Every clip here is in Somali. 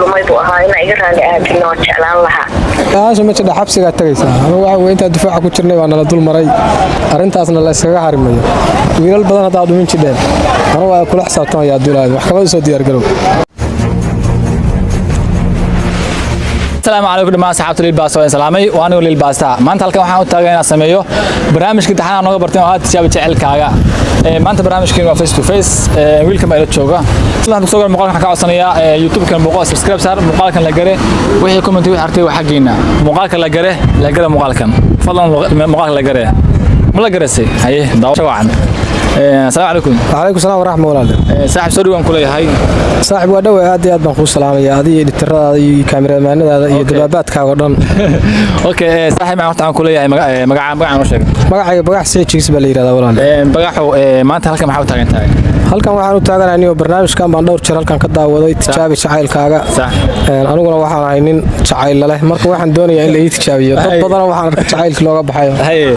Lumay buu ahaa. Inaa iga raali ahaatidna waan jeclaan lahaa. Aasha ma jidha, xabsigaa tagaysaa. Anugu waxa weye intaa difaaca ku jirnay waa nala dul maray, arrintaasna la iskaga harimayo. Wiilal badan haddaad dhumin jidheen, anugu waa kula xisaabtamaya. Abdullaahi, maxkamad usoo diyaargarow. Asalaamu calaykum dhammaan asxaabta Liil Baasta, waan salaamay. Waa anigu Liil Baasta. Maanta halkan waxaan u taagan inaan sameeyo barnaamijka imtixaanaa nooga barteen oo aad tijaabo jecelkaaga. Maanta barnaamijkeen waa face to face. Wiilkan baa ila jooga. Sidaan kusoo gala muuqaalkan, waxaan ka codsanayaa YouTube-kan muuqaal subscribe saar, muuqaalkan la gare, wixii comment, wixii artay waa xaggiina. Muuqaalka la gare, la gare muuqaalkan fadlan, muuqaalka la gare. Ma la garesay? Haye, daawasho wacan. Asalaamu calaykum. Wacalaykum salaam waraxma walaale. Saaxiib, soo dhawaan ku leeyahay. Saaxib, waa dhowe, aad iyo aad baan kuu salaamaya adiga iyo editoradaada iyo kaamiramaanadaada iyo dabaabaadkaaga oo dhan. Okay, saaxiib, maxaan horta aan ku leeyahay magaca noo sheeg. Magacayga Bagax Sejigs baa la yidhahdaa, walaale. Bagaxow, maanta halkan maxaa u taagan tahay? Halkan waxaan u taaganahay niyo barnaamijkan baan dhowr jeer halkan ka daawaday, tijaabi jacaylkaaga. Aniguna waxaan ahay nin jacayl leh, marka waxaan doonayaa in la ii tijaabiyo. Dad badan waxaan arkay jacaylkii looga baxayo.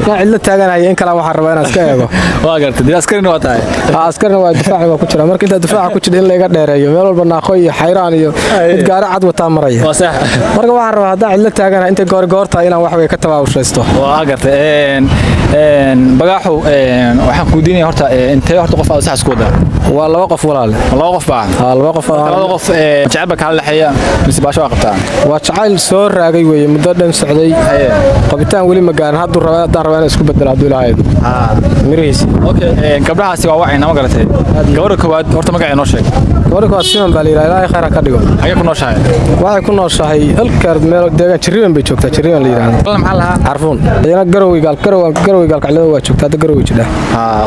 Inaan cidlo taaganaya in kale waxaan rabaa inaan iska eego. Waa gartay, dee askarina waa tahay. Askarina waa, difaaci waa ku jira. Marka intaa difaaca ku jira in layga dheereeyo, meel walba naaqo iyo xayraan iyo mid gaari cad wataa maraya. Waa sax. Marka waxaan rabaa haddaan cidlo taaganahay intay goor goor tahay inaan wax way ka tabaabulshaysto. Waa gartay. Bagaxow, waxaan ku weydiinaya horta, intee horta qof aad sax isku wadaa? Waa laba qof, walaale. Laba qof baa? Haa, laba qof. Labada qof, jacayl baa kala dhexeeya mise baasho waa qabtaa? Waa jacayl soo raagay weeye, muddo dhan socday. Qabitaan weli ma gaarin. Hadduu raba, haddaan rabaa inaan isku bedelo hadduu ilaahay mirihiisi. Okay, gabdhahaasi waa wacayna, ma garatay? Gabadha koowaad horta magacee noo sheeg. Gabadha koowaad Siman baa la yidhaha, Ilaahay khayr ha ka dhigo. Xagee ku nooshahay? Waxay ku nooshahay halkaar meel deegaan Jirriban bay joogtaa, Jirriban la yidhaahdo. Kalena maxaa lahaa? Carfuun. Iyana Garowey garow Garowey Gaalkaclada waa joogtaa, hadda Garowey jidha.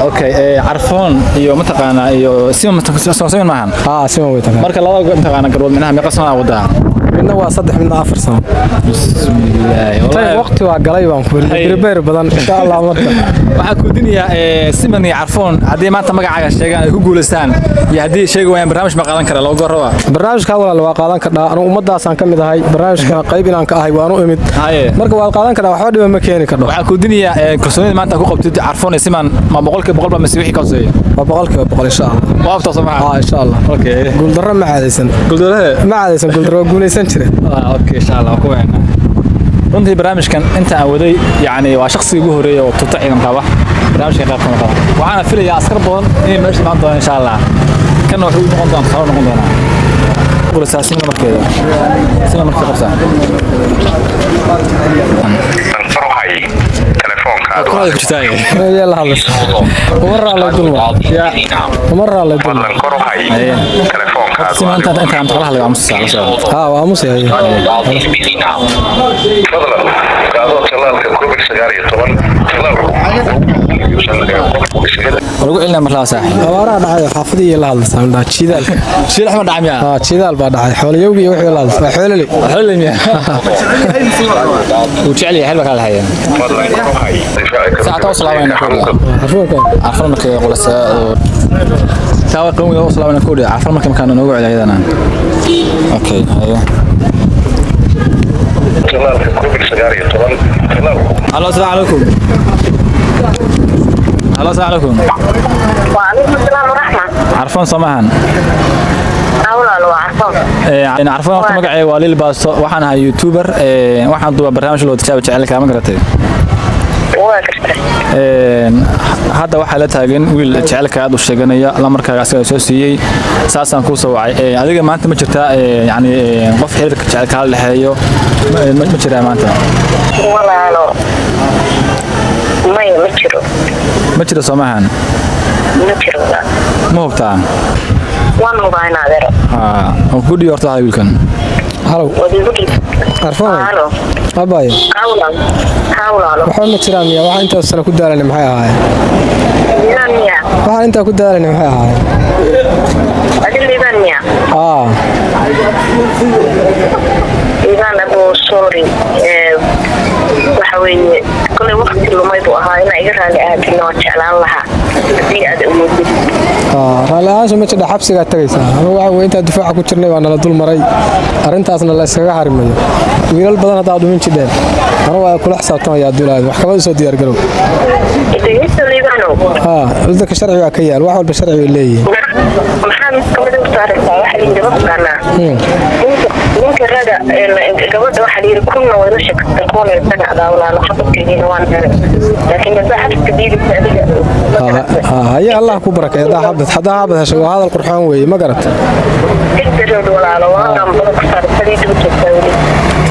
Okay, Carfoon iyo mataqaanaa iyo Siman, soo Siman maahan? Haa, Siman way tagaa. Marka labada mataqaanaa gabdhood micnaha meeqa sano aa wadaa? Midna waa 3, midna 4 sano. Bismillaahi. Time waqti waa galay baan ku yidhi, badan insha Allah marka. Waxaan ku weydiinayaa, Siman iyo Carfoon haddii maanta magacaaga sheegaan ay ku guulaystaan iyo haddii sheegi waayaan, barnaamij ma qaadan kara loo goraba? Barnaamijkaa, walaal, waa qaadan kardhaa. Anugu ummadaasaan ka mid ahay, barnaamijkana qayb inaan ka ahay waan u imid. Marka waad qaadan kardhaa, waxba dhiba ma keeni kardho. Waxaan ku weydiinayaa, kalsoonida maanta ku qabtid Carfoon iyo Siman ma 100% ba mise wixii ka hooseeya? Waa 100% insha Allah. Waa abtaa soo maha? Haa, insha Allah. Guuldarro ma caadaysan. Guuldarrada? Ma caadaysan guuldarro, waa guulaysan jire. Okay, insha Allah waa ku weynaa. Runtii barnaamijkan inta aan waday, yacni waa shakhsiga ugu horreeya oo tuta ciidan qaba barnaamijkan qayb ka noqda. Waxaana filayaa askar badan inay meesha imaan doonaan insha Allah. Kanna wuxuu noqon doonaa, tusaale noqon doonaa. Qulasaa Sima markeeda, Sima markii qabsaa. Farxay telefoonkaadu. Kooda ku jirtaa. Yaa la hadlaysa? Uma raalay dulma, uma raalay dulma. Fadlan kor u hay telefoonkaadu. Sima inta aan kala hadlay waa musa la socda. Haa, waa aamusay, haye. Fadlan qaado tallaalka COVID-19. Tallaalku yuusan qofku iskaga Waa lagu celinaa mar laba, saaxiib. Abaaraha dhacay, xaafadihii la hadlaysaa midhaa jiidaalka. Shiil axmed dhacay miyaa? Haa, jiidaal baa dhacay, xooliyowgii iyo wixii la hadlaysaa, waa xoololey. Xoololey miyaa? Wuu jecel yahay, xil baa kala dhexeeya. Fadlan kor u hay difaaci. Saacada u salaamayna kooda. Carfuunka. Carfan markay qulasa taawa qawmiga u salaamayna kooda. Carfan markay markaan noogu celiya iyadana. Okay, haye. Tallaalka COVID-19 tallaalku. Halo, asalaamu calaykum. Halo, asalaamu calaykum. وعليكم السلام ورحمة. Carfoon soo maahan? Walaal, waa Carfoon. Carfoon, horta magacayga waa Lil Baasto, waxaan ahay youtuber, waxaan duubaa barnaamij loo tijaabo jecelka, ma garatay? Waa gartay. Hadda waxaa la taagan wiil jecelka aad u sheeganaya, lamarkaaga asaga soo siiyey, saasaan kuu soo wacay. Adiga maanta ma jirtaa, yacni qof xiriirka jecelka la dhexeeyo ma jiraa maanta? Walaalo, maya, ma jiro. Ma jiro soo maahan? Ma jiro, walaal. Ma hubtaa? Waan hubaa in adeero. Haa, waan kugu dhiibi horta wiilkan. Halow. Waad igu dhiib. Carfoonay. Halo. Abaayo. Haa, walaal, haa, walaalo. Waxba ma jiraan miya? Waxaan intaas sano ku daalanay maxay ahaayeen? Liibaan miya? Waxaan intaa ku daalanay maxay ahaayeen? Adi Liibaan miya? Aa. Liibaan abo, sorry. Waxa weeye kolay waqti lumay buu ahaa. Inaa iga raali ahaatidna waan jeclaan lahaa haddii aad awoodid. Raalli ahaansha ma jidha, xabsigaa tagaysaa. Anugu waxa weye intaa difaaca ku jirnay waa nala dul maray, arrintaasna la iskaga harimayo. Wiilal badan haddaad dhumin jidheen, anugu waa kula xisaabtamaya. Hadduu ilaahay maxkamad usoo diyaargarow. Dhegeysta, Liibanow. Haa, wadanka sharci baa ka yaal, wax walba sharci bay leeyihiin. Maxaa maxkamada u saaraysaa? Waxa liidama taqaanaa ninka. Ninka raga gabadha waxaa la yidhi kunna way la sheekaysan, kuwana way ka dhacdaa walaalo, xabadkeediina waan helay, laakiin haddaa xabadka diidaysa adiga. Haye, Allah ku barakay. Haddaa xabad heshay, waa hadal qurxoon weeye, ma garat? Intarood walaalo, waan bada ku saaray saliidda u joogtaa weli.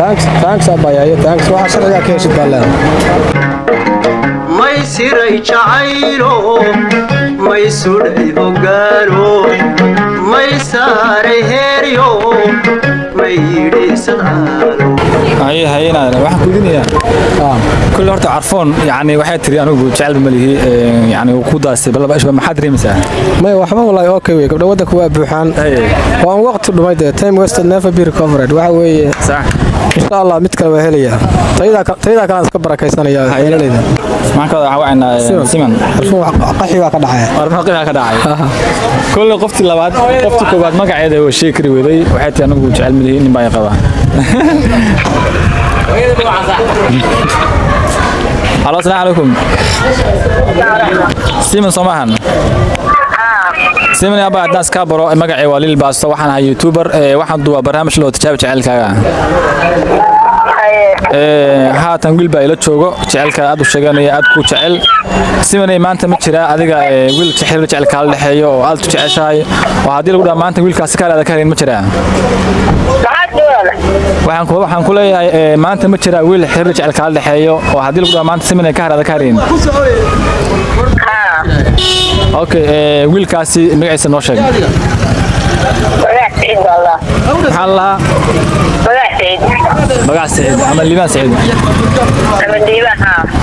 Thanks, thanks abaya. Haye, thanks. Waxaa sharcigaa ka heshid baa leedahay. May siray jacaylo, may sudhay hogaano, may saaray heeryo, may yidhi sadcaalo. Haye, haye, inaad waxaan ku weydiinayaa kulli horta Carfoon, yani waxay tiri anigu jecel ma lihi, yani uu ku daastay bal maxaad dareemaysaa? May, waxba walahi, okay wey. Gabdha waddanka waa buuxaan. Waan waqti dhumay dee, time wasted never be recovered waxa weeye. Insha Allah mid kale waa helayaa, taydaa taydaa kalaan iska barakaysanaya heelaleyda. Maxaan ka wada wacaynaa Siman? Carfoon qaxi baa ka dhacaya. Arrin qiimaha ka dhacay. Kulli qoftii labaad, qoftii koowaad magaceeda waa sheegi kari weday. Waxay tiri anigu jecel ma lihi, nin baa i qaba. Halo, asalaamu calaykum. Siman soo maahan? Siman abaa, haddaan iska baro, magacay waa Lil Baasto, waxaan ahay youtuber, waxaan duubaa barnaamij loo tijaabi jecelkaaga. Haatan wiil baa ila joogo jecelka aad u sheeganaya, aad ku jecel. Simanay, maanta ma jiraa adiga wiil xiriir jecel kaala dhexeeyo oo aad u jeceshahay, oo haddii lagu dhaha maanta wiilkaasi kaalaada ka harin, ma jiraa? Waxaan ku leeyahay, maanta ma jiraa wiil xiriir jecel kaala dhexeeyo oo haddii lagu dhaha maanta Simanay ka haraada ka harin? Okay, wiilkaasi magaciisa noo sheeg. Maxaa la lahaa? Magac Saciid ama Liibaan Saciid?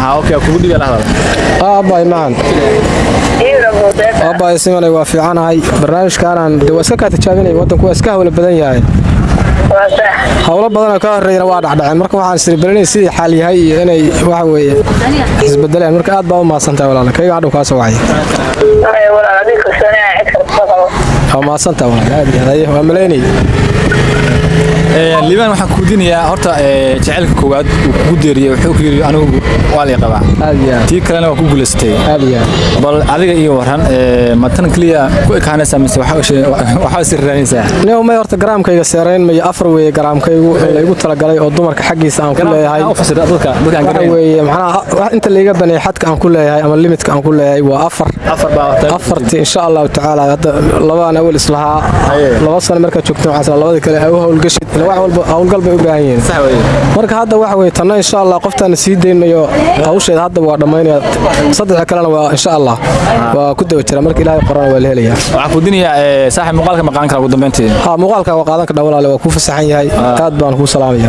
Ha, okay, kugu dhibi la hadal. Aabay macan, aabay Simanay, waa fiicanahay. Barnaamijkaanaan de waa iska kaa tijaabinaya. Waddanku waa iska hawlo badan yahay, hawlo badanoo ka horreeyana waa dhacdhaceen. Marka waxaan isribelinay sidii xaal yahay iyo inay waxa weeye isbedeleen. Marka aad baa u mahadsantahay walaala, kayga hadhow kaa soo wacay. Waa mahadsantahay walaal, aad iyo aad. Haye, waa malaynay. Liibaan, waxaan ku weydiinayaa horta, jacaylka koowaad uu kugu deeriyey, wuxuu ku yidhi anigu waa lay qabaa. Aad iyo aad. Tii kalena waa ku guulaysatay. Aad iyo aad. Bal adiga iyo waran, ma tan keliya ku ekaanaysaa mise waxaa sii raadinaysaa? Nin may, horta garaamkayga seerayn mayo. 4 weeye garaamkaygu ee laygu talagalay oo dumarka xaggiisa aan ku leeyahay. U fasir dadka aan waxa garanayn. Weeye macnaha wax inta layga baneeyay xadka aan ku leeyahay ama limitka aan ku leeyahay waa 4. 4 baa horta. Afartii insha Allahu tacaala. Hadda labaan awal islahaa. 2 sano markaad joogto waxaa isla labadii kale u howlgashid, ila wax walba howlgal bay u baahan yihiin. Sax weeye. Marka hadda waxa weeye tanna insha Allah qoftaan sii deynayo hawsheeda hadda waa dhammaynaya, saddexa kalena waa insha Allah waa ku daba jira. Marka Ilaahay qorana waa la helayaa. Waxaan ku weydiinayaa, saaxiib, muuqaalka ma qaadan karaa ugu dambeyntii? Ha, muuqaalka waa qaadan kardha walaale, waa kuu fasaxan yahay. Aad baan kuu salaamaya.